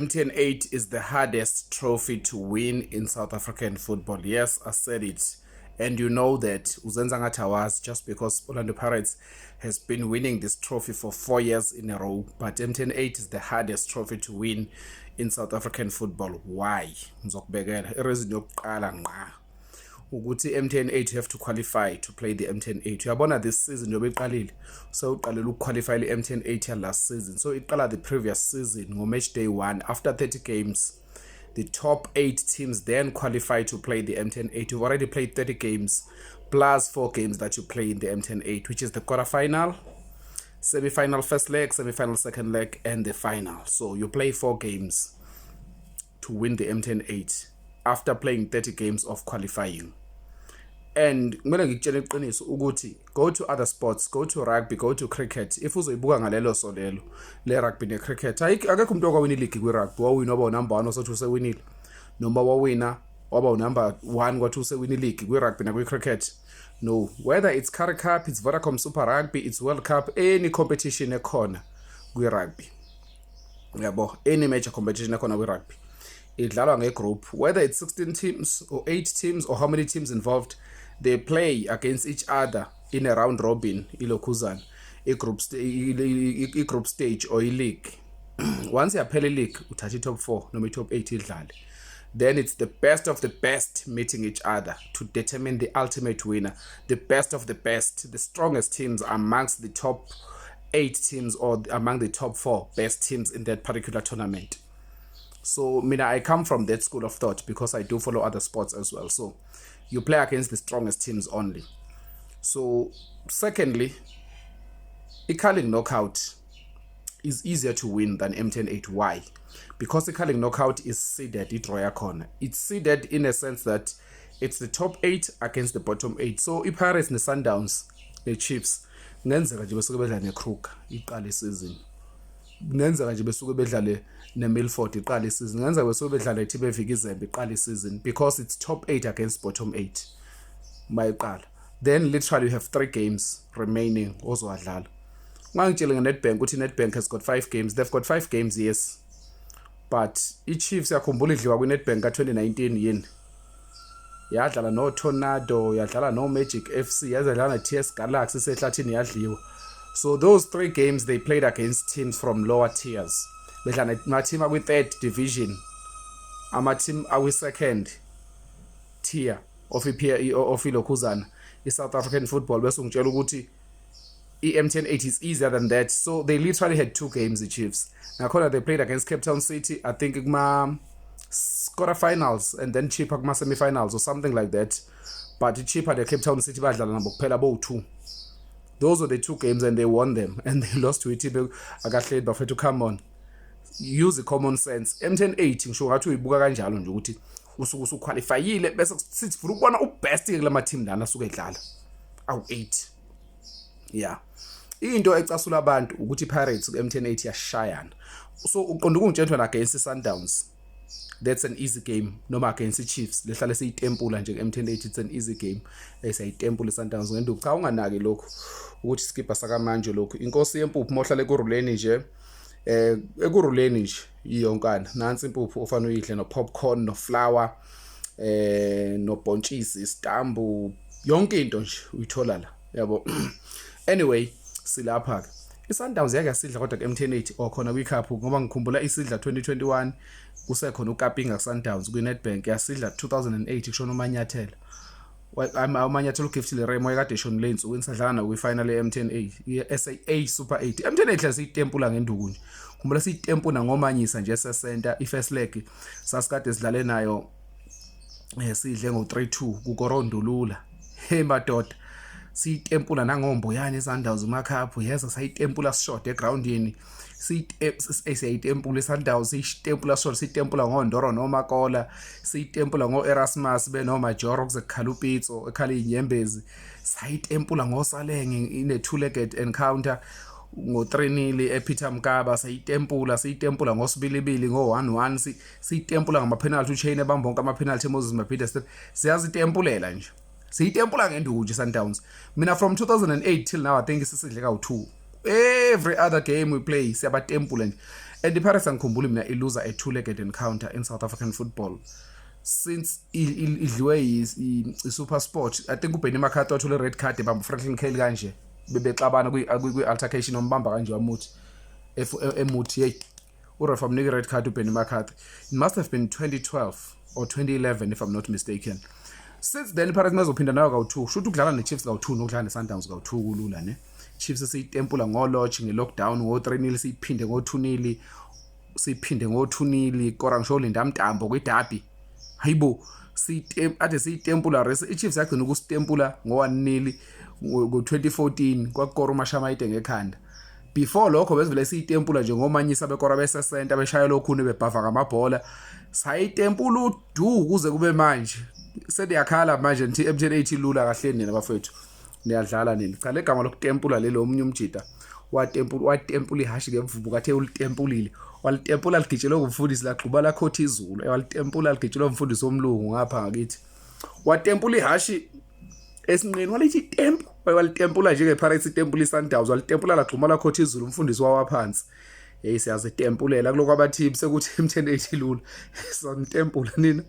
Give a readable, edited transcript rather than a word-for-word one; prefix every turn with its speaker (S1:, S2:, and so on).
S1: MTN 8 is the hardest trophy to win in South African football. Yes, I said it. And you know that uzenza ngathi awazi just because Orlando Pirates has been winning this trophy for 4 years in a row. But MTN 8 is the hardest trophy to win in South African football. Why? Ngizokubekela i-reason yokuqala ngqa ukuthi MTN 8, you have to qualify to play the MTN 8. Uyabona, this season njengoba iqalile, sewuqalela ukuqualify i-MTN 8 ya last season. So iqala the previous season ngo-match day 1. After 30 games, the top 8 teams then qualify to play the MTN 8. You've already played 30 games plus 4 games that you play in the MTN 8, which is the quarterfinal, semi-final first leg, semi-final second leg and the final. So you play 4 games to win the MTN 8 after playing 30 games of qualifying. And kumele ngikutshele iqiniso ukuthi go to other sports, go to rugby, go to cricket. If uzoyibuka ngalelo so lelo le rugby ne cricket, akekho umuntu okwawina ileague kwi rugby wawina waba number 1 osathi usewinile, noma wawina waba number 1 kwathi usewina ileague kwi rugby na kwi cricket. No, whether it's Currie Cup, it's Vodacom Super Rugby, it's World Cup, any competition ekhona kwi rugby, yabo, any major competition ekhona kwi rugby idlalwa ngegroup, whether it's 16 teams or 8 teams or how many teams involved, they play against each other in a round robin, ilokhuzana i-group stage or i-league. Once yaphela i-league, uthatha i-top 4 noma i-top 8 idlale. Then it's the best of the best meeting each other to determine the ultimate winner, the best of the best, the strongest teams amongst the top 8 teams or among the top 4 best teams in that particular tournament. So mina, I come from that school of thought because I do follow other sports as well. So you play against the strongest teams only. So secondly, i-Carling Knockout is easier to win than MTN 8. Why? Because the Carling Knockout is seeded, i-draw yakhona. It's seeded in a sense that it's the top 8 against the bottom 8. So i-Pirates ne-Sundowns ne-Chiefs kungenzeka nje besuke bedlale ne-Kruger iqala isizini. Kungenzeka nje besuke bedlale ne-Milford iqala isizini. Kungenzeka besuke bedlale iTB Izembe iqala isizini because it's top 8 against bottom 8 mayiqala. Then literally you have 3 games remaining ozowadlala. Ungangitsheli nge-Nedbank ukuthi i-Nedbank has got 5 games. They've got 5 games, yes. But i-Chiefs, yakhumbula idliwa kwi-Nedbank ka-2019 yini? Yadlala no-Tornado, yadlala no-Magic FC, yazadlala ne-TS Galaxy isehlathini, yadliwa. So those three games they played against teams from lower tiers. Bedlala nama-team akwi-third division, ama-team akwi-second tier of of ilokhuzana i-South African football, bese ungitshela ukuthi i-MTN 8 is easier than that. So they literally had two games, the Chiefs. Nakhona they played against Cape Town City, I think kuma quarterfinals, and then Chippa kuma semi-finals or something like that. But Chippa, the Cape Town City badlala nabo kuphela bo2. Those were the two games and they won them and they lost to iTB akahleli. Bafethu, come on. Use the common sense. MTN 8 ngisho ngathi uyibuka kanjalo nje ukuthi usuke usuqualifyile, bese sithi funa ukubona ubest ke kulama team lana asuke edlala awu 8. Yeah. Into ecasula abantu ukuthi iPirates ku MTN 8 yashayana. So uqonda ukungitshela wena against iSundowns, that's an easy game, noma against iChiefs lehlale siyitempula nje ku MTN 8, it's an easy game esiyitempula iSundowns ngenduku? Cha, unganaki lokhu ukuthi skipper sakamanje lokhu inkosi yempuphu mohlale Ekurhuleni nje, Ekurhuleni nje iyonkana nansi impuphu ofana uyidle no popcorn, no flour, nobhontshisi, isitambu, yonke into nje uyithola la, yabo. Anyway, silapha ke. I-Sundowns yake yasidla kodwa ku-MTN 8 or khona kwi-cup, ngoba ngikhumbula isidla 2021 kusekhona uKapinga ku-Sundowns. Kwi-Nedbank yasidla 2008 kushona uManyathela. UManyathela, uGift Leremo wayekade eshonile ey'nsukwini sadlala nawo kwi-final ye-MTN 8, i-SAA Super 8. MTN 8 siyitempula ngenduku nje. Khumbula siyitempuna ngomanyisa nje esesenta i-first leg sasikade sidlale nayo, sidle ngo-3-2 kukorondulula. Hey madoda, siyitempula nangomboyane iSundowns umakhaphu yeza, sayitempula sishode egroundini, siyayitempula iSundowns, siyitempula sishode, siyitempula ngoNdoro noMakola, siyitempula ngo-Erasmus benoMajoro kuze kukhala uPitso ekhala iy'nyembezi, sayitempula ngoSalenge in a two-legged encounter ngo-3-0 ePeter Mokaba, sayitempula, siyitempula ngosibilibili ngo-1-1, siyitempula ngama-penalty, uChaine ebamba wonke ama-penalty, Moses Mabhida. Siyazitempulela nje, siyitempula ngenduku nje Sundowns. Mina, from 2008 till now, I think sisidle kawu-2. Every other game we play siyabatempula nje. And iPirates angikhumbuli mina iluza a two-legged encounter in South African football since idliwe i-Super Sport. I think uBenny McCarthy wathola i-red card ebamba uFranklin Cale kanje, bebexabana kwi-altercation, ombamba kanje wamuthi emuthi hey, uref amnika i-red card uBenny McCarthy. It must have been 2012 or 2011, if I'm not mistaken. Since then iPirates mazophinda nayo kawu-2, shuthi ukudlala ne-Chiefs kawu-2 nokudlala ne-Sundowns kawu-2 kulula ne. Chiefs siyitempula ngoLorch nge-lockdown ngo-3 nil, siyiphinde ngo-2 nil, siyiphinde ngo-2 nil kora ngisho uLinda Mntambo kwidabi. Hayibo, ade siyitempula res i-Chiefs yagcina ukusitempula ngo-1 nil ngo-2014, kwakukora uMashamaite ngekhanda. Before lokho besivele siyitempula nje ngomanyisa bekora besesenta beshaya lokhune bebhava ngamabhola, sayitempula udu kuze kube manje. Seniyakhala manje nithi MTN 8 lula. Kahle nina bafethu, niyadlala nini. Cha, legama lokutempula lelo, omunye umjida watempula, watempula ihashi ngemvubu, kathe ulitempulile, walitempula ligitshelwe ngumfundisi, lagxuba lakhotha izulu. Walitempula ligitshelwe umfundisi omlungu ngapha ngakithi, watempula ihashi esinqeni, walithi tempu, walitempula njenge-Pirates itempula i-Sundowns, walitempula lagxuma lakhotha izulu, umfundisi wawa phansi. Hey, siyazitempulela kuloko abathi sekuthi MTN 8 lula, sizonitempula nina.